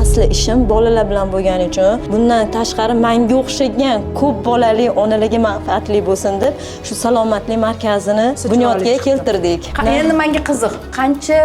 Asli ishim bolalar bilan bo'lgani uchun, bundan tashqari manga o'xshagan ko'p bolali onalarga manfaatli bo'lsin deb shu salomatlik markazini Chiroyli bunyodga chiqdi. keltirdik. Endi menga qiziq, qancha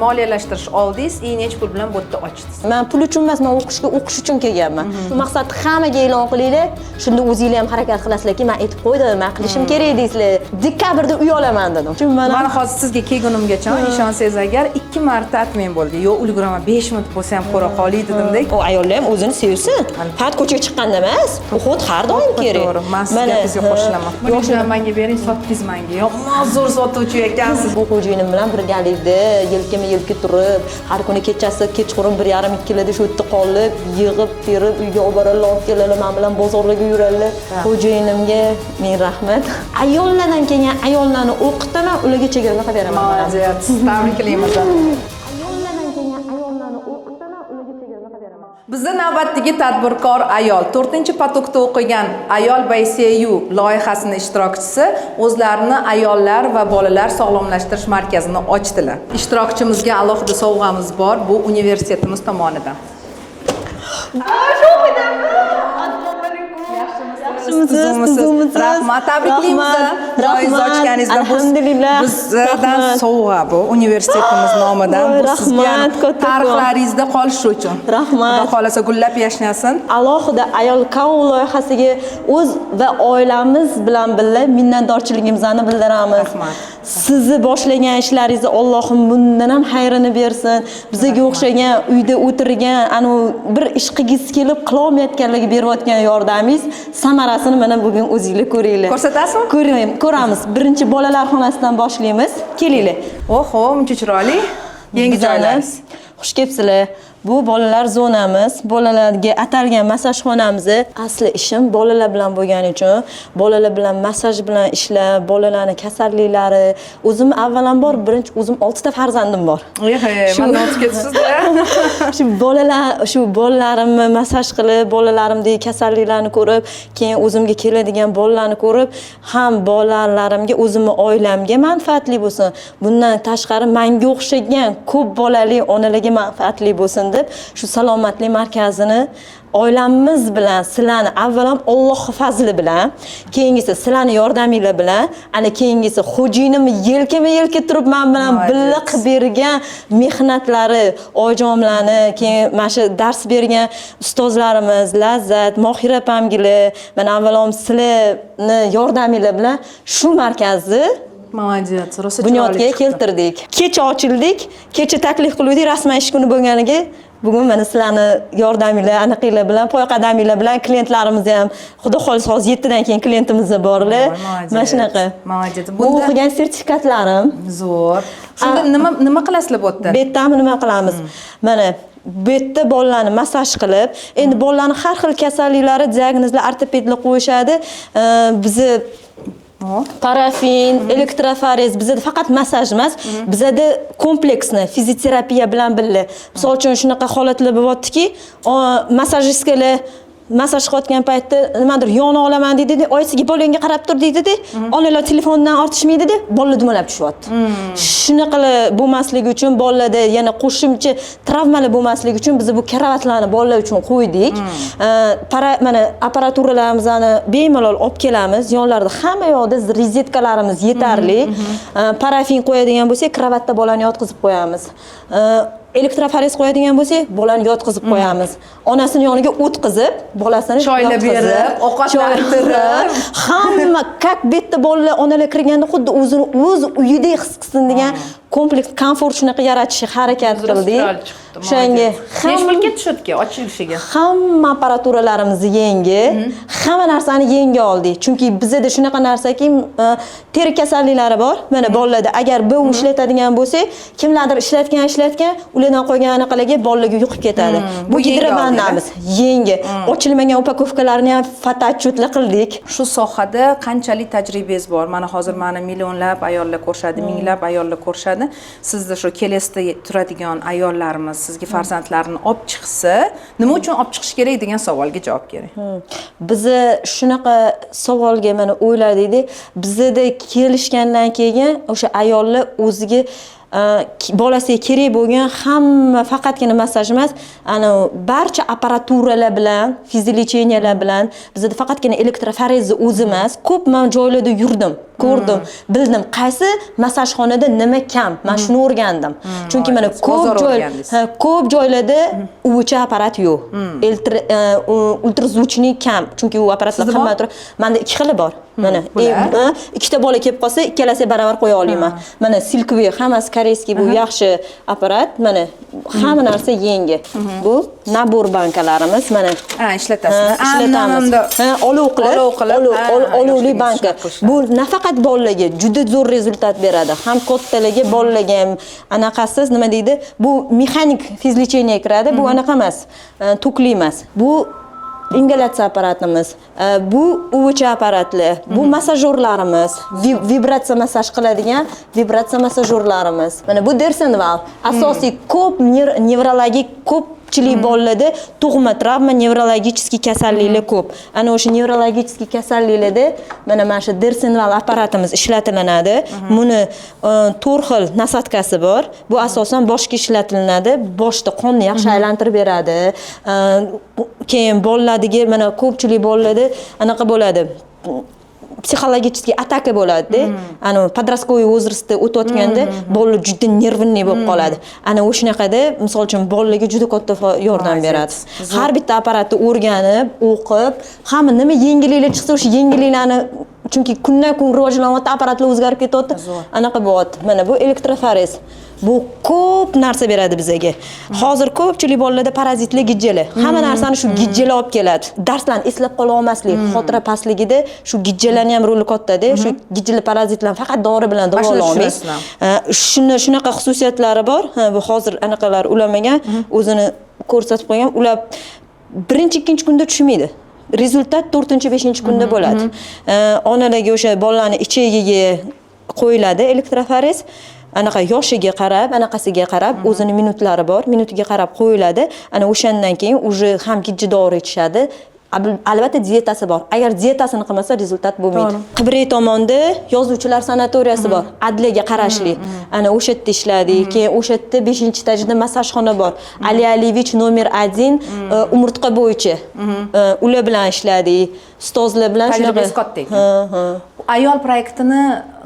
moliyalashtirish oldingiz и necha pul bilan bu yerda ochdingiz? Man pul uchun emas, man o'qishga, o'qish uchun kelganman. Shu maqsadni hammaga e'lon qilinglar, shunda o'zinglar ham harakat qilasizlarki, man aytib qo'ydim, man qilishim kerak deysizlar. Dekabrda uy olaman dedim. Chunki mana Mana hozir sizga kelgunimgacha, ishonsangiz agar, ikki marta отмен bo'ldi. Yo'q, ulguraman, 5 minut bo'lsa ham ko'ra qolay dedimda. U ayollar ham o'zini sevsin. Faqat ko'chaga chiqqanda emas, уход har doim kerak. To'g'ri, man siz gapingizga qo'shilaman. Buni menga bering, sotdingiz menga. Yomon zo'r sotuvchi ekansiz. Bu xo'jayinim bilan birgalikda yelkama yelka turib, har kuni kechasi kechqurun 1:30, 2larda shu yerda qolib, yig'ib terib uyga olib boradilar, olib keladilar, man bilan bozorlarga yuradilar. Xo'jayinimga ming rahmat. Ayollardan kelgan ayollarni o'qitaman, ularga chegirma qilib beraman. Молодец, tabriklaymiz. Ayollardan kelgan ayollarni o'qitaman, ularga chegirma qilib beraman. Bizda navbatdagi tadbirkor ayol, 4-поток da o'qigan Ayol by CU loyihasini ishtirokchisi o'zlarini ayollar va bolalar sog'lomlashtirish markazini ochdilar. Ishtirokchimizga alohida sovg'amiz bor, bu universitetimiz tomonidan. Yaxshimisiz? Tuzukmisiz? Rahmat, tabriklaymiz. Rahmat. Joyingizni Rahmat. ochganingizda. Alhamdulillah. Bizdan Rahmat. sovg'a bu, universitetimiz nomidan. Voy, Bu sizga rahmat, kattakon. tarixlaringizda qolishi uchun. Rahmat. Xudo xohlasa gullab yashnasin. Alohida Ayol Kau loyihasiga o'z va oilamiz bilan birga minnatdorchiligimizni bildiramiz. Rahmat. Sizni boshlagan ishlaringizni Allohim bundan ham xayrini bersin. Bizga o'xshagan uyda o'tirgan, anu bir ish qilgisi kelib qilolmayotganlarga berayotgan yordamingiz samarasini mana bugun o'zinglar ko'ringlar. Ko'rsatasizmi? Ko'ramiz. Birinchi bolalar xonasidan boshlaymiz. Kelinglar. Oho, muncha chiroyli. Yangi joylaringiz. Xush kelibsizlar. Bu bolalar zonamiz, bolalarga atalgan massaj xonamiz. Asli ishim bolalar bilan bo'lgani uchun, bolalar bilan massaj bilan ishlab, bolalarni kasalliklari, o'zim avvalambor birinchi o'zim 6 ta farzandim bor. Ehe, mandan o'tib ketibsiz-da. Shu bolalar, shu bolalarimni massaj qilib, bolalarimdagi kasalliklarni ko'rib, keyin o'zimga keladigan bolalarni ko'rib, ham bolalarimga, o'zimni oilamga manfaatli bo'lsin. Bundan tashqari menga o'xshagan ko'p bolali onalarga manfaatli bo'lsin deb shu salomatlik markazini oilamiz bilan, sizlarni avvalam Alloh fazli bilan, keyingisi sizlarni yordaminglar bilan, ana keyingisi xo'jayinimni yelkama yelka turib men bilan Молодец. birga qilib bergan mehnatlari, oyijonlarni, keyin mana shu dars bergan ustozlarimiz Lazzat, Mohira opamgili, mana avvalom sizlarni yordaminglar bilan shu markazni Молодец, rosa chiroyli bunyodga chiqdi. keltirdik. Kecha ochildik, kecha taklif qiluvdik, rasman ish kuni bo'lganiga bugun mana sizlarni yordaminglar, aniqinglar bilan, poyqadaminglar bilan klientlarimiz ham, xudo xohlasa, hozir 7 dan keyin klientimiz borlar. Voy, молодец. Mana shunaqa. Молодец. Bu o'qigan sertifikatlarim. Zo'r. Shunda nima qilasizlar bu yerda? Bu yerdami nima qilamiz? Mana bu yerda bolalarni massaj qilib, endi bolalarni har xil kasalliklari, diagnozlar ortopedlar qo'yishadi. Bizni parafin, elektroforez, bizada faqat massaj emas, bizada kompleksni fizioterapiya bilan birga. Misol uchun, shunaqa holatlar bo'lyaptiki, массажистка lar massaj qilayotgan paytda nimadir yoni olaman deydi, oyisiga bolangga qarab tur deydida, onalar telefondan ortishmaydida, bolalar dumalab tushyapti. Shunaqalar bo'lmasligi uchun, bolalarda yana qo'shimcha travmalar bo'lmasligi uchun biz bu karavotlarni bolalar uchun qo'ydik. Para mana apparaturalarimizni bemalol olib kelamiz. Yonlarida hamma yoqda rozetkalarimiz yetarli. Parafin qo'yadigan bo'lsak, kravatda bolani yotqizib qo'yamiz. Elektroforez qo'yadigan bo'lsak, bolani yotqizib qo'yamiz. Onasini yoniga o'tqizib, bolasini Choylab yotqizib, berib, ovqatlantirib. Hamma как bu yerda bolalar, onalar kirganda xuddi o'zini o'z uyidek his qilsin degan kompleks, komfort shunaqa yaratishga harakat qildik. Chiroyli chiqibdi. O'shanga Nechi pul ketdi shu yerga ochilishiga? Hamma apparaturalarimiz yangi, hamma narsani yangi oldik. Chunki bizada shunaqa narsaki, teri kasalliklari bor. Mana bolalarda agar bu ishlatadigan bo'lsak, kimlardir ishlatgan, ulardan qolgan anaqalarga bolalarga yuqib ketadi. Bu Bu yangi gidrovannamiz yangi. Ochilmagan упаковка larni ham фотоотчет lar qildik. Shu sohada qanchalik tajribangiz bor? Mana hozir mani millionlab ayollar ko'rishadi, minglab ayollar ko'rishadi. Sizni shu Kelesda turadigan ayollarimiz sizga farzandlarini olib chiqsa, nima uchun olib chiqish kerak degan savolga javob kerak. Bizni shunaqa savolga mana o'yladikda, bizada kelishgandan keyin o'sha ayollar o'ziga Bolasiga kerak bo'lgan hamma, faqatgina massaj emas, ana barcha apparaturalar bilan, физлечения lar bilan. Bizada faqatgina elektroforezni o'zi emas, ko'p man joylarda yurdim, ko'rdim, bildim, qaysi massajxonada nima kam, man shuni o'rgandim, chunki mana Молодец. ko'p Bozor joy o'rgandingiz. Ha, ko'p joylarda УВЧ apparat yo'q, ультразвучный kam, chunki u apparatlar Sizda qimmat bor? turadi. Manda ikki xili bor mana. Bular? Ikkita bola kelib qolsa, ikkalasiga baravar qo'ya olaman. Mana Silkway, hammasi корейский, bu yaxshi apparat. Mana hamma narsa yangi. Bu набор bankalarimiz mana. Ha, ishlatasiz. Ha, ishlatamiz. Ha, olov qilib, Olov qilib, olovli yoshligini banka. shunaqa qilishadi. Bu nafaqat bolalarga juda zo'r результат beradi, ham kattalarga, bolalarga ham. Anaqasiz, nima deydi, bu mexanik физлечение kiradi, bu anaqa emas, tokli emas. Bu ingalyatsiya apparatimiz, bu УВЧ apparatlar, bu massajyorlarimiz, vibratsiya massaj qiladigan vibratsiya massajyorlarimiz. Mana bu Dersonval. Asosiy ko'p nevrologik, ko'pchilik bolalarda tug'ma travma, nevrologический kasalliklar ko'p. Ana o'sha nevrologический kasalliklarda mana shu Dersonval apparatimiz ishlatilinadi. Buni to'rt xil насадка si bor. Bu asosan boshga ishlatilinadi, boshda qonni yaxshi aylantirib beradi. Keyin bolalardagi, mana ko'pchilik bolalarda anaqa bo'ladi, психологический ataka bo'ladida. Ana подростковый возраст da o'tayotganda bolalar juda нервный bo'lib qoladi. Ana o'shanaqada, misol uchun, bolalarga juda katta yordam Молодец. beradi. Har bitta apparatni o'rganib, o'qib, hamma nima yengilliklar chiqsa, o'sha yengilliklarni, chunki kundan kun rivojlanyapti, apparatlar o'zgarib ketyapti, anaqa bo'lyapti. Mana bu elektroforez, bu ko'p narsa beradi bizaga. Hozir ko'pchilik bolalarda parazitlar, gijjalar, hamma narsani shu gijjalar olib keladi. Darslarni eslab qola olmaslik, xotira pastligida shu gijjalarni ham roli kattada. Shu gijjalar, parazitlarni faqat dori bilan Mana shuni davolay olmaysiz. tushunasizlar. Shuni shunaqa xususiyatlari bor. Ha, bu hozir anaqalar ulamagan, o'zini ko'rsatib qo'ygan. Ular birinchi, ikkinchi kunda tushmaydi, результат to'rtinchi, beshinchi kunda bo'ladi. Onalarga o'sha bolalarni ichagiga qo'yiladi elektroforez, anaqa yoshiga qarab, anaqasiga qarab, o'zini minutlari bor, minutiga qarab qo'yiladi. Ana o'shandan keyin уже ham gijja dori ichishadi. Albatta dietasi bor, agar dietasini qilmasa, результат bo'lmaydi. Qibray tomonda yozuvchilar sanatoriyasi bor, adliyaga qarashli, ana o'sha yerda ishladik. Keyin o'sha yerda beshinchi etajda massajxona bor, Ali Aliyevich номер один, umurtqa bo'yicha. Ular bilan ishladik, ustozlar bilan shunaqa. Tajribangiz katta ekan. Ha. Ayol proyektini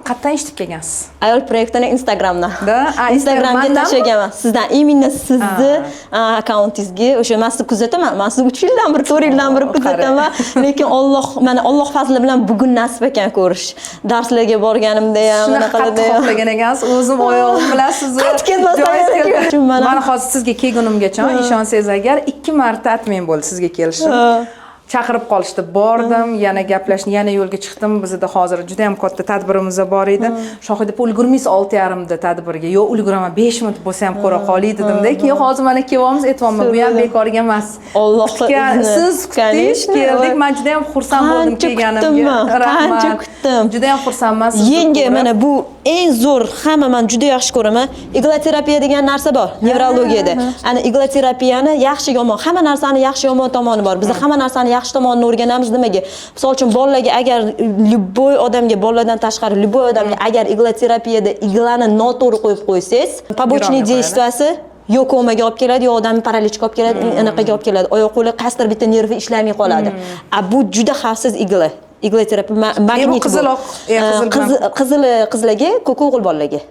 qayerdan eshitib kelgansiz? Ayol proyektini Instagramdan. Да? A, Instagramga Mandanmi? tashlaganman. Sizdan, именно sizni akkauntingizga. O'sha man sizni kuzataman. Man sizni 3 yildan beri, 4 yildan beri kuzataman. Lekin Alloh, mana Alloh fazli bilan bugun nasib ekan ko'rish. Darslarga borganimda ham, Shunaqa anaqalarda qattiq ham. xohlagan ekansiz, o'zim oyog'im bilan sizni Qaytib ketmasam joyingizga kerak. keldim. Chunki mana- Mana hozir sizga kelgunimgacha, ishonsangiz agar, ikki marta отмен bo'ldi sizga kelishim. Chaqirib qolishdi, bordim, yana gaplashdim, yana yo'lga chiqdim. Bizda hozir juda ham katta tadbirimiz bor edi. Shohida opa, ulgurmaysiz 6:30da tadbirga. Yo'q, ulguraman, 5 minut bo'lsa ham ko'ra qolay dedimda. Keyin hozir mana kelyapmiz, aytyapman, bu ham bekorga emas. Allohni Kutgan, izni. siz kutdingiz, Конечно, keldik. Man juda ham xursand bo'ldim Qancha kelganimga. kutdim man, Rahmat. qancha kutdim. Juda ham xursandman sizni Yengi ko'rib. mana bu eng zo'r, hamma man juda yaxshi ko'raman. Иглотерапия degan narsa bor nevrologiyada. Ana иглотерапия ni yaxshi, yomon, hamma narsani yaxshi, yomon tomoni bor. Biz hamma narsani yaxshi tomonini o'rganamiz. Nimaga? Misol uchun, bolalarga agar, любой odamga, bolalardan tashqari любой odamga agar иглотерапия da игла ni noto'g'ri qo'yib qo'ysangiz, побочный Yurolmay qo'yadi. действия si yo komaga olib keladi, yo odamni paralichga olib keladi, anaqaga olib keladi, oyoq qo'li qaysidir bitta nervi ishlamay qoladi. A bu juda xavfsiz игла, иглотерапия magnit. Bu qizil oq, qizil bilan- Qizili qizlarga, ko'ki o'g'il bolalarga.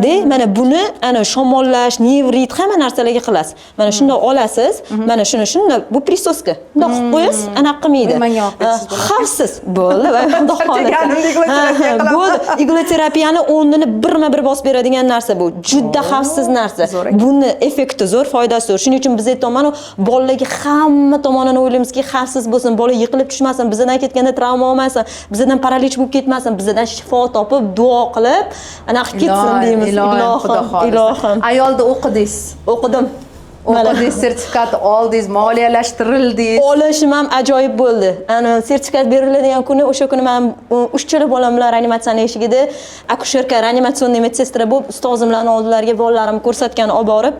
De mana buni ana shamollash, nevrit, hamma narsalarga qilasiz. Mana shundoq olasiz, mana shuni shundoq, bu присоска, bundoq qilib qo'yasiz, anaqa qilmaydi. Menga olib ketsangiz bo'ladi. Xavfsiz bo'ldi va xudo xohlasa. Charchaganimda иглотерапия Ha, qilaman. bo'ldi, иглотерапия ni o'rnini birma bir bosib beradigan narsa bu, juda xavfsiz narsa. Zo'r ekan. Buni effekti zo'r, foydasi zo'r. Shuning uchun biz aytyapman, bolalarga hamma tomonini o'ylaymizki, xavfsiz bo'lsin, bola yiqilib tushmasin, bizdan ketganda travma olmasin, bizdan paralич bo'lib ketmasin, bizdan shifo topib, duo qilib anaqa qilib ketsin deymiz. Ilohim, xudo Ilohim, xohlasa. ilohim. Ayolda o'qidingiz. O'qidim. Mana. O'qidingiz, sertifikat oldingiz, moliyalashtirildingiz. Olishim ham ajoyib bo'ldi. Ana sertifikat beriladigan kuni, o'sha kuni man uchala bolam bilan reanimatsiyani eshigida акушерка, реанимационный медсестра bo'lib, ustozimlarni oldilariga bolalarimni ko'rsatgan olib borib,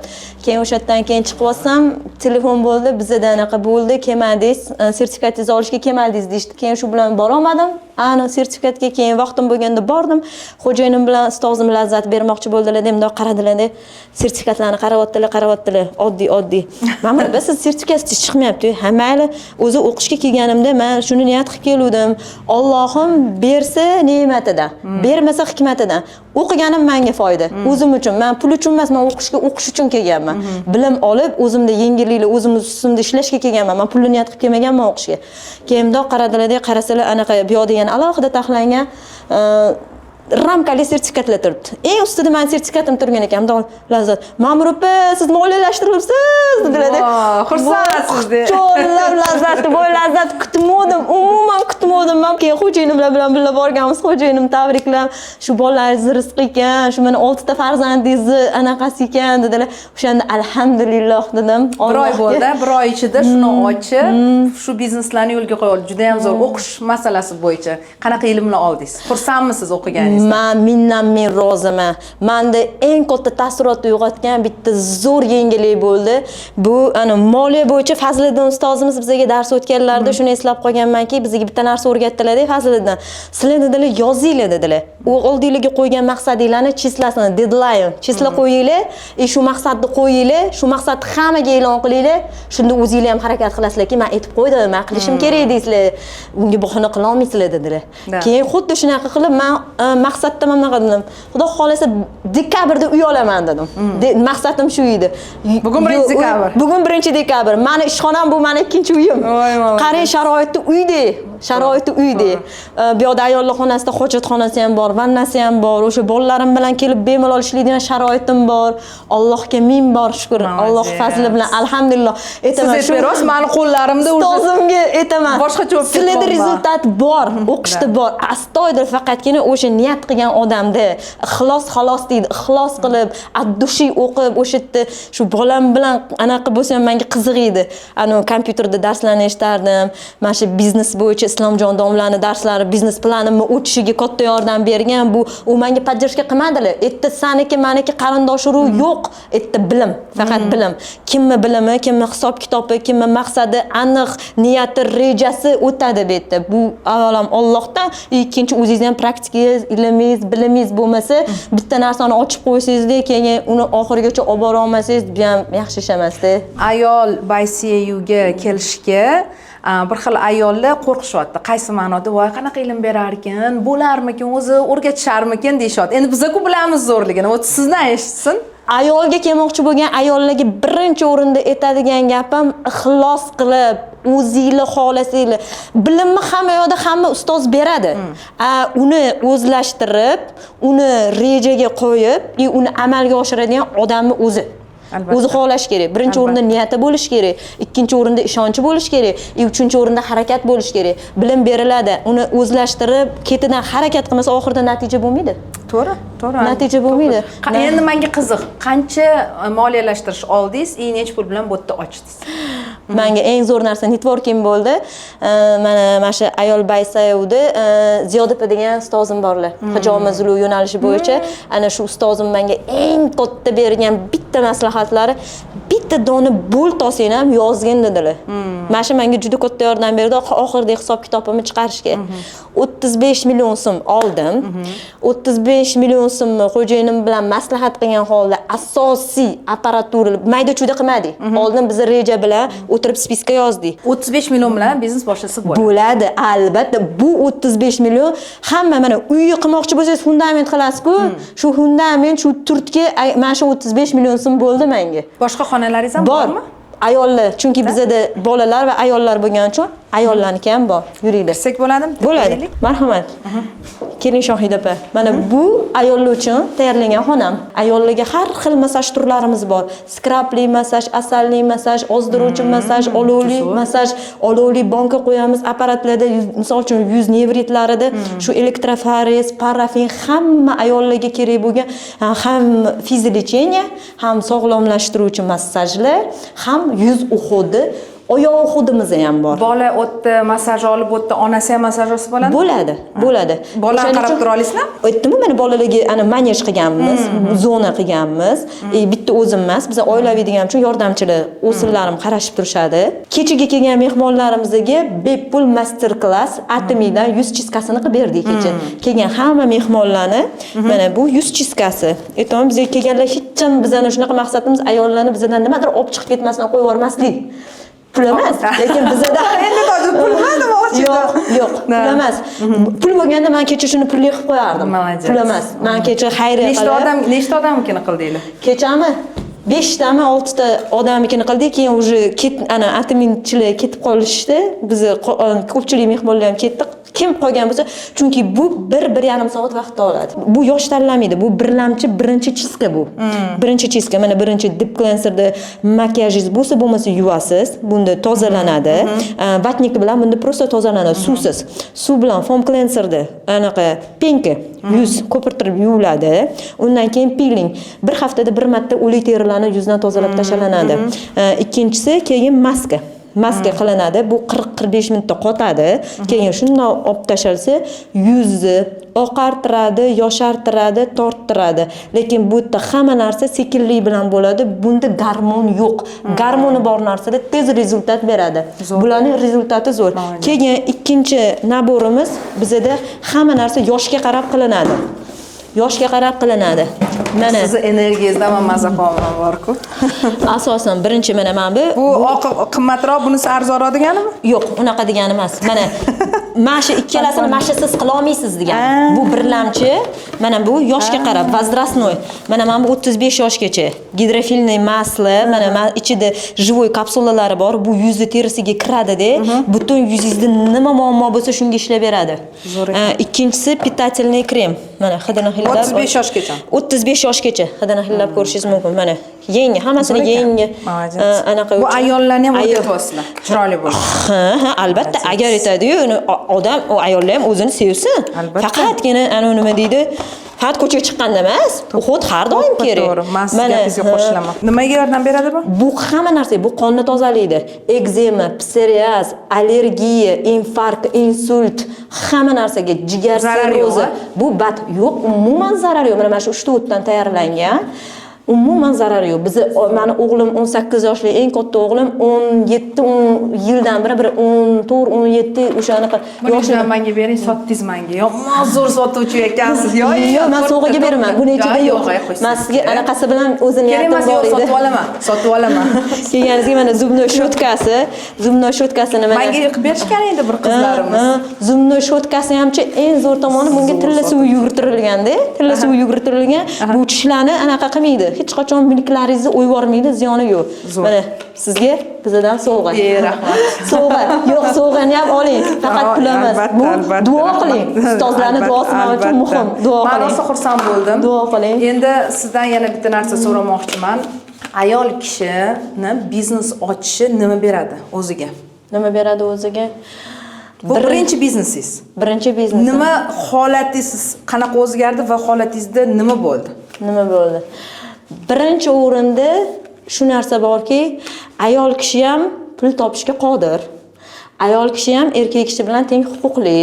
keyin o'sha yerdan keyin chiqib olsam, telefon bo'ldi, bizada anaqa bo'ldi, kelmadingiz, sertifikatingizni olishga kelmadingiz deyishdi. Keyin shu bilan borolmadim. Ana sertifikatga keyin vaqtim bo'lganda bordim. Xo'jayinim bilan ustozim lazzat bermoqchi bo'ldilar, bundoq qaradilar, sertifikatlarni qaryaptilar, qaryaptilar, oddiy oddiy. Mana bu siz sertifikat chiqmayapti. Ha, mayli, o'zi o'qishga kelganimda man shuni niyat qilib keluvdim. Allohim bersa ne'matidan, bermasa hikmatidan. O'qiganim menga foyda. O'zim uchun, man pul uchun emas, man o'qishga, o'qish uchun kelganman. Bilim olib, o'zimda yengilliklar, o'zim ustimda ishlashga kelganman. Man pulni niyat qilib kelmaganman o'qishga. Keyin bundoq qaradilar, qarasalar, anaqa bu yoqda yana alohida taxlangan ramkali sertifikatlar turibdi. Eng ustida mani sertifikatim turgan ekan. Bundoq lazzat. "Ma'mur opa, siz moliyalashtirilibsiz" dedilar. Voh, xursandsiz de. Cho'llab lazzat, voy lazzat, kutmadim, umuman kutmadim. Man keyin xo'jayinimlar bilan birga borganmiz. Xo'jayinim tabriklab, "Shu bolalaringizni rizqi ekan, shu mana oltita farzandingizni anaqasi ekan" dedilar. O'shanda alhamdulillah dedim. Bir oy Allohga. bo'ldi, bir oy ichida shuni ochib, shu bizneslarni yo'lga qo'ya oldi. Juda ham zo'r. O'qish masalasi bo'yicha qanaqa ilmlar oldingiz? Xursandmisiz o'qiganingizdan? Man mingdan ming roziman. Manda eng katta taassurot uyg'otgan bitta zo'r yengillik bo'ldi. Bu ana moliya bo'yicha Fazliddin ustozimiz bizga dars o'tganlarida shuni eslab qolganmanki, bizga bitta narsa o'rgatdilar-da Fazliddin. "Sizlar," dedilar, "yozinglar," dedilar. "U oldinglarga qo'ygan maqsadinglarni числа sini, deadline, числа qo'yinglar, и shu maqsadni qo'yinglar, shu maqsadni hammaga e'lon qilinglar. Shunda o'zinglar ham harakat qilasizlarki, man aytib qo'ydim, man qilishim kerak deysizlar. Unga bahona qila olmaysizlar" dedilar. Keyin xuddi shunaqa qilib man maqsadda mana bunaqa dedim. Xudo xohlasa, dekabrda uy olaman dedim. Maqsadim shu edi. Bugun 1 dekabr. Bugun 1 dekabr. Mani ishxonam bu mani ikkinchi uyim. Voy, молодец. Qarang, sharoitni uydek. Sharoiti uydek. Bu yoqda ayollar xonasida hojatxonasi ham bor, vannasi ham bor. O'sha bolalarim bilan kelib bemalol ishlaydigan sharoitim bor. Allohga ming bor shukr. Alloh Молодец. fazli bilan alhamdulillah. Siz Aytaman, aytib berasiz, mani qo'llarimda уже ustozimga aytaman. Boshqacha bo'lib Sizlarda ketyapman. результат bor, o'qishda bor. Astoydil faqatgina o'sha niyat qilgan odamda ixlos xolos deydi. Ixlos qilib, от души o'qib, o'sha yerda shu bolam bilan anaqa bo'lsa ham menga qiziq edi. Anu kompyuterda darslarni eshitardim. Mana shu biznes bo'yicha Islomjon domlani darslari biznes planimni o'tishiga katta yordam bergan. Bu u menga поддержка qilmadilar. Erta saniki, maniki qarindosh urug' yo'q. Erta bilim, faqat bilim. Kimni bilimi, kimni hisob kitobi, kimni maqsadi aniq, niyati, rejasi o'tadi bu yerda. Bu avvalam Allohdan, ikkinchi o'zingizni ham praktikangiz, ilmingiz, bilimingiz bo'lmasa, bitta narsani ochib qo'ysangizda, keyin uni oxirigacha olib bora olmasangiz, bu ham yaxshi ish emasda. Ayol BuyCAUga kelishga bir xil ayollar qo'rqishyapti. Qaysi ma'noda? Voy, qanaqa ilm berarkin, bo'larmikin, o'zi o'rgatisharmikin deyishyapti. Endi biza-ku bilamiz zo'rligini. Вот sizdan eshitsin. Ayolga kelmoqchi bo'lgan ayollarga birinchi o'rinda aytadigan gapim: ixlos qilib, o'zinglar xohlasanglar. Bilimni hamma yoqda hamma ustoz beradi. A, uni o'zlashtirib, uni rejaga qo'yib, и uni amalga oshiradigan odamni o'zi. O'zi xohlashi kerak. Birinchi o'rinda niyati bo'lishi kerak, ikkinchi o'rinda ishonchi bo'lishi kerak, и uchinchi o'rinda harakat bo'lishi kerak. Bilim beriladi, uni o'zlashtirib, ketidan harakat qilmasa, oxirida natija bo'lmaydi. To'g'ri. Natija bo'lmaydi. Endi menga qiziq, qancha moliyalashtirish oldingiz и necha pul bilan bu yerda ochdingiz? Menga eng zo'r narsa networking bo'ldi. Mana shu ayol Baysayevda Ziyoda opa degan ustozim borlar. Hijoma zulu yo'nalishi bo'yicha. Ana shu ustozim menga eng katta bergan bitta maslahatlari: "Bitta dona bolt olsang ham yozgin", dedilar. Mana shu menga juda katta yordam berdi oxirida hisob kitobimni chiqarishga. 35 million so'm oldim. 35 million so'mni xo'jayinim bilan maslahat qilgan holda asosiy apparatura, mayda chuyda qilmadik. Oldin biz reja bilan o'tirib списка yozdik. 35 million bilan biznes boshlasa bo'ladi? Bo'ladi, albatta. Bu 35 million hamma mana uyni qilmoqchi bo'lsangiz fundament qilasiz-ku. Shu fundament, shu turtki mana shu 35 million so'm bo'ldi menga. Boshqa xonalaringiz ham Bor. bormi? Ayollar, chunki bizada bolalar va ayollar bo'lgani uchun ayollarniki ham bor. Yuringlar. Kirsak bo'ladimi? Bo'ladi. Ko'raylik. Marhamat. Keling, Shohida opa. Mana bu ayollar uchun tayyorlangan xonam. Ayollarga har xil massaj turlarimiz bor. Skrabli massaj, asalli massaj, ozdiruvchi massaj, olovli massaj, olovli банка qo'yamiz apparatlarda, misol uchun yuz nevritlarida shu elektroforez, parafin, hamma ayollarga kerak bo'lgan ham физлечение, ham sog'lomlashtiruvchi massajlar, ham yuz уход i. Oyoq уходimiz ham bor. Bola o'tdi, massaj olib o'tdi, onasi ham massaj olsa bo'ladimi? Bo'ladi, bo'ladi. Bolani O'shaning qarab tura olasizlarmi? Aytdimu, mana bolalarga ana manej qilganmiz, zona qilganmiz. Bitta o'zim emas, biz oilaviy deganim uchun yordamchilar, o'g'illarim qarashib turishadi. Kechaga kelgan mehmonlarimizga bepul master klass Atomidan yuz чисткаsini qilib berdik kecha. Kelgan hamma mehmonlarni, mana bu yuz чисткаsi. Aytaman, bizga kelganlar hech ham, bizani shunaqa maqsadimiz ayollarni bizdan nimadir olib chiqib ketmasdan qo'yib yubormaslik. Pul emas, lekin bizada Endi to'g'ri, pul nima demoqchi? Yo'q, yo'q, pul emas. Pul bo'lganda men kecha shuni pulli qilib qo'yardim. Молодец. Pul emas. Men kecha xayriya Nechta qilib odam, nechta odamnikini qildinglar? Kechami? Beshtami, oltita odamnikini qildik, keyin уже ket ana atominchilar ketib qolishdi. Bizni ko'pchilik mehmonlar ham ketdi. Kim qolgan bo'lsa, chunki bu 1-1,5 soat vaqt oladi. Bu yosh tanlamaydi. Bu birlamchi birinchi чистка bu. Birinchi чистка, mana birinchi deep cleanserda makiyajingiz bo'lsa, bo'lmasa yuvasiz. Bunda tozalanadi. Ватник bilan bunda просто tozalanadi, suvsiz. Suv bilan foam cleanserda anaqa пенка yuz ko'pirtirib yuviladi. Undan keyin piling. Bir haftada bir marta o'lik terilarni yuzdan tozalab tashlanadi. Ikkinchisi keyin maska. Maska qilinadi. Bu 40-45 minutda qotadi. Keyin shundoq olib tashalsa, yuzni oqartiradi, yoshartiradi, torttiradi. Lekin bu yerda hamma narsa sekinlik bilan bo'ladi. Bunda gormon yo'q. Gormoni bor narsada tez результат beradi. Bularning результатi zo'r. Keyin ikkinchi наборimiz, bizada hamma narsa yoshga qarab qilinadi. Yoshga qarab qilinadi. Mana Sizni energiyangizdan man maza qilyapman borku. Asosan birinchi mana bu. Bu oqi qimmatroq, bunisi arzonroq deganimi? Yo'q, unaqa degani emas. Mana shu ikkalasini mana shu siz qila olmaysiz degani. Bu birlamchi, mana bu yoshga qarab, возрастной. Mana bu 35 yoshgacha. Гидрофильный масло, mana ichida живой kapsulalari bor. Bu yuzni terisiga kiradida, butun yuzingizda nima muammo bo'lsa, shunga ishlab beradi. Zo'r ekan. Ikkinchisi питательный krem. Mana hidini hidlab 35 yoshgacha. 35 yoshgacha hidini hidlab ko'rishingiz mumkin. Mana yangi, hammasini Zo'r ekan. yangi. Молодец. Anaqa Bu uchun- ayollarni ham Ayol- o'rgatyapsizlar. Chiroyli bo'lib. Ha, albatta, agar aytadi-yu, uni odam, u ayollar ham o'zini sevsin. Albatta. Faqatgina ana nima deydi, faqat ko'chaga chiqqanda emas, уход har doim kerak. To'g'ri, man siz Mana, gapingizga ha, qo'shilaman. Nimaga yordam beradi bu? Bu hamma narsa, bu qonni tozalaydi. Ekzema, psoriaz, allergiya, infarkt, insult, hamma narsaga, jigar Zarari yo'q, sirrozi. a? Bu bat yo'q, umuman zarari yo'q. Mana shu uchta o'tdan tayyorlangan. Umuman zarari yo'q. Bizni mani o'g'lim 18 yoshli, eng katta o'g'lim 17 10 yildan beri, bir 14, 17 o'sha anaqa Buni yoshli. menga bering, sotdingiz menga. Yomon zo'r sotuvchi ekansiz. Yo, Yo'q, man sovg'aga beraman. Buni ichida yo'q. Man sizga anaqasi bilan o'zini Kerak niyatim emas, bor yo'q, edi. sotib olaman. Sotib olaman. Kelganingizga mana зубной щёткаsi, зубной щёткаsini mana Menga qilib berishgan endi bir qizlarimiz. Ha, зубной щёткаsi hamchi eng zo'r tomoni, bunga Zo'r tilla suvi yugurtirilganda, tilla suvi yugurtirilgan. Bu tishlarni anaqa qilmaydi. Hech qachon milklaringizni o'yib yubormaydi, ziyoni yo'q. Zo'r. Mana sizga bizadan sovg'a. Rahmat. Sovg'a. Yo'q, sovg'ani ham oling. Faqat pul emas. Albatta, Bu albatta, duo rahmat. qiling. Ustozlarning duosi men uchun Albatta. muhim. Duo Man qiling. rosa xursand bo'ldim. Duo qiling. Endi sizdan yana bitta narsa so'ramoqchiman. Ayol kishini biznes ochishi nima beradi o'ziga? Nima beradi o'ziga? Bu birinchi biznesingiz. Birinchi biznes. Nima, holatingiz qanaqa o'zgardi va holatingizda nima bo'ldi? Nima bo'ldi? Birinchi o'rinda shu narsa borki, ayol kishi ham pul topishga qodir. Ayol kishi ham erkak kishi bilan teng huquqli.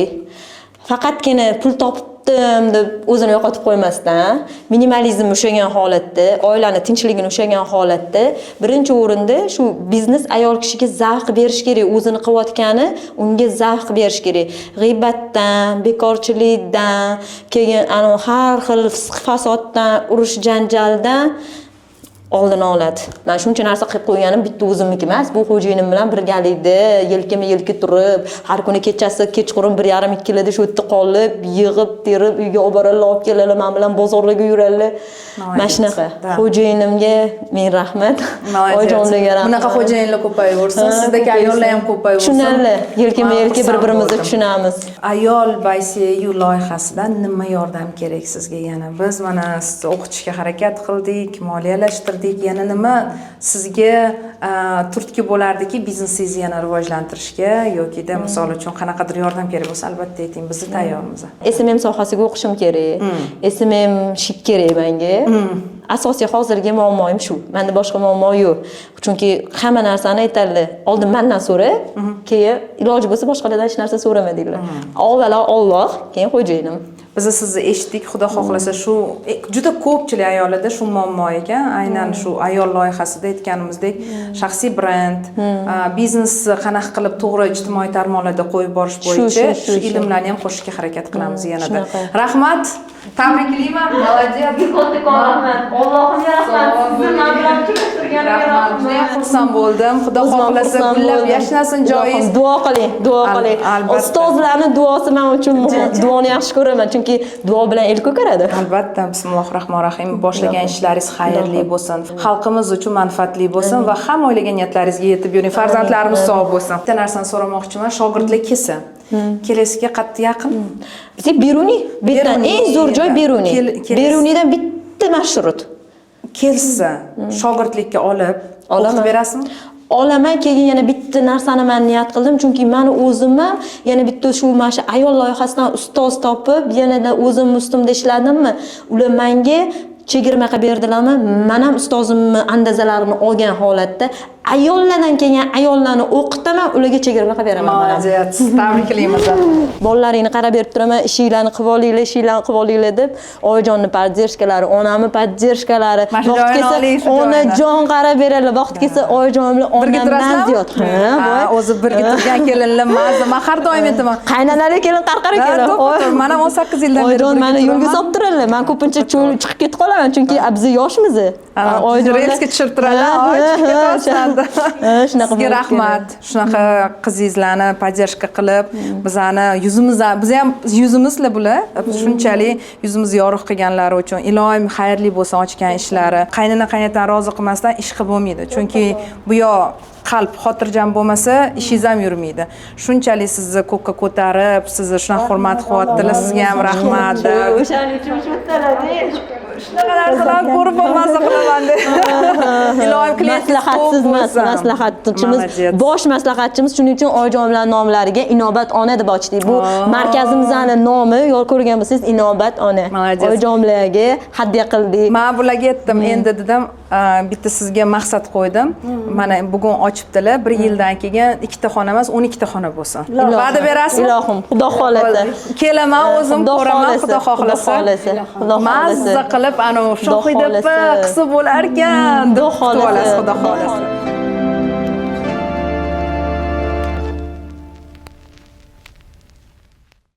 Faqatgina pul topdim deb o'zini yo'qotib qo'ymasdan, minimalizm ushlagan holatda, oilani tinchligini ushlagan holatda, birinchi o'rinda shu biznes ayol kishiga zavq berish kerak, o'zini qilayotgani unga zavq berish kerak. G'iybatdan, bekorchilikdan, keyin anavi har xil fisq fasoddan, urush janjaldan oldini oladi. Man shuncha narsa qilib qo'yganim bitta o'zimniki emas, bu xo'jayinim bilan birgalikda yelkama yelka turib, har kuni kechasi kechqurun 1:30-2larda shu yerda qolib, yig'ib, terib uyga olib boradilar, olib keladilar, men bilan bozorlarga yuradilar. Mana shunaqa. Да. Xo'jayinimga ming rahmat. Молодец. Oyijonlarga rahmat. Bunaqa xo'jayinlar ko'payaversin, Ha, sizdagi ayollar ham ko'payaversin. Tushunarli. Yelkama Man yelka xursand bir-birimizni bo'ldim. tushunamiz. Ayol by CAU loyihasidan nima yordam kerak sizga yana? Biz mana sizni o'qitishga harakat qildik, moliyalashtirdik. Yana nima sizga turtki bo'lardiki biznesingizni yana rivojlantirishga yokida misol uchun qanaqadir yordam kerak bo'lsa, albatta ayting, biz tayyormiz. SMM sohasiga o'qishim kerak. SMM shik kerak menga. Asosiy hozirgi muammoim shu. Menda boshqa muammo yo'q. Chunki hamma narsani aytadilar. Oldin mandan so'ra, keyin iloji bo'lsa boshqalardan hech narsa so'rama deydilar. Avvalo Alloh, keyin xo'jayinim. Biz sizni eshitdik, xudo xohlasa shu juda ko'pchilik ayollarda shu muammo ekan. Aynan shu ayol loyihasida aytganimizdek, shaxsiy brend, biznesni qanaqa qilib to'g'ri ijtimoiy tarmoqlarda qo'yib borish bo'yicha shu, shu shu. ilmlarni ham qo'shishga harakat qilamiz yanada. Shunaqa. Rahmat, tabriklayman, молодец. Rahmat. Allohimga rahmat. Sizni men bilan uchrashtirganiga. Rahmat, judayam xursand bo'ldim. Xudo xohlasa gullab yashnasin joyingiz. Duo qiling, duo qiling. Albatta. Ustozlarning duosi men uchun muhim. Duoni yaxshi ko'raman, chunki duo bilan el ko'karadi. Albatta, bismillohi rohmanir rohim. Boshlagan ishlaringiz xayrli bo'lsin, xalqimiz uchun manfaatli bo'lsin va hamma o'ylagan niyatlaringizga yetib yuring. Farzandlarimiz sog' bo'lsin. Bitta narsani so'ramoqchiman, shogirdlar kelsa, kelasiga qayerda yaqin? Bizga Beruniy, bu yerdan Beruniy, eng zo'r joy Beruniy. Beruniydan bitta marshrut. Kelsa, shogirdlikka olib, Olaman. o'qitib berasizmi? Olaman, keyin yana bitta narsani men niyat qildim, chunki mani o'zim ham yana bitta shu mana shu ayol loyihasidan ustoz topib, yanada o'zim ustimda ishladimmi, ular menga chegirma qilib berdilarmi, men ham ustozimni andazalarini olgan holatda ayollardan kelgan ayollarni o'qitaman, ularga chegirma qilib beraman men ham. Молодец, tabriklaymiz. Bolalaringni qarab berib turaman, ishinglarni qilib olinglar, ishinglarni qilib olinglar deb, oyijonni поддержка lari, onamni поддержка lari, Mana shu vaqt joyini kelsa oling, shu joyini. onajon qarab beradilar, vaqt kelsa oyijon bilan Birga onamdan turasizlarmi? ziyod. Ha, Ha, voy. o'zi birga turgan kelinlar mazza. Men har doim aytaman. Qaynonali kelin qarqara Ha, kelin. to'ppa-to'g'ri. Man ham 18 yildan beri Oyijon birga meni yo'lga turaman. solib turadilar. Men ko'pincha cho'l chiqib ketib qolaman, chunki biz yoshmiz. Ha, relsga tushirib turadilar, oy, chiqib ketyapsan. Ha, shunaqa Sizga bo'lib rahmat. Shunaqa qizingizlarni поддержка qilib, bizani yuzimiz, biz ham yuzimizlar bular. Shunchalik yuzimizni yorug' qilganlari uchun iloyim xayrli bo'lsin ochgan ishlari. Qaynona qaynotani rozi qilmasdan ish qilib bo'lmaydi. Chunki bu yoq qalb xotirjam bo'lmasa, ishingiz ham yurmaydi. Shunchalik sizni ko'kka ko'tarib, sizni shunaqa hurmat qilyaptilar. Sizga ham rahmat. O'shaning uchun shu yerdalar. Shunaqa narsalarni ko'rib ham mazza qilaman deb. Iloyim klientingiz ko'p Maslahatsiz emas, bo'lsin. maslahatchimiz, Молодец. bosh maslahatchimiz. Shuning uchun oyijonlar nomlariga Inobat ona deb ochdik. Bu markazimizni nomi, yo'l ko'rgan bo'lsangiz, Inobat ona. Молодец. Oyijonlarga hadya qildik. Man bularga aytdim, endi dedim, bitta sizga maqsad qo'ydim. Mana bugun ochibdilar, bir yildan keyin ikkita xona emas, 12 ta xona bo'lsin. Va'da berasizmi? Ilohim, Xudo xohlasa. Kelaman, o'zim Xudo ko'raman, xohlasa, Xudo xohlasa. Xudo xohlasa. Xudo Mazza xohlasa. qilib, ana Xudo Shohida opa xohlasa. qilsa bo'larkan deb Xudo kutib olasiz, xohlasa. Xudo xohlasa.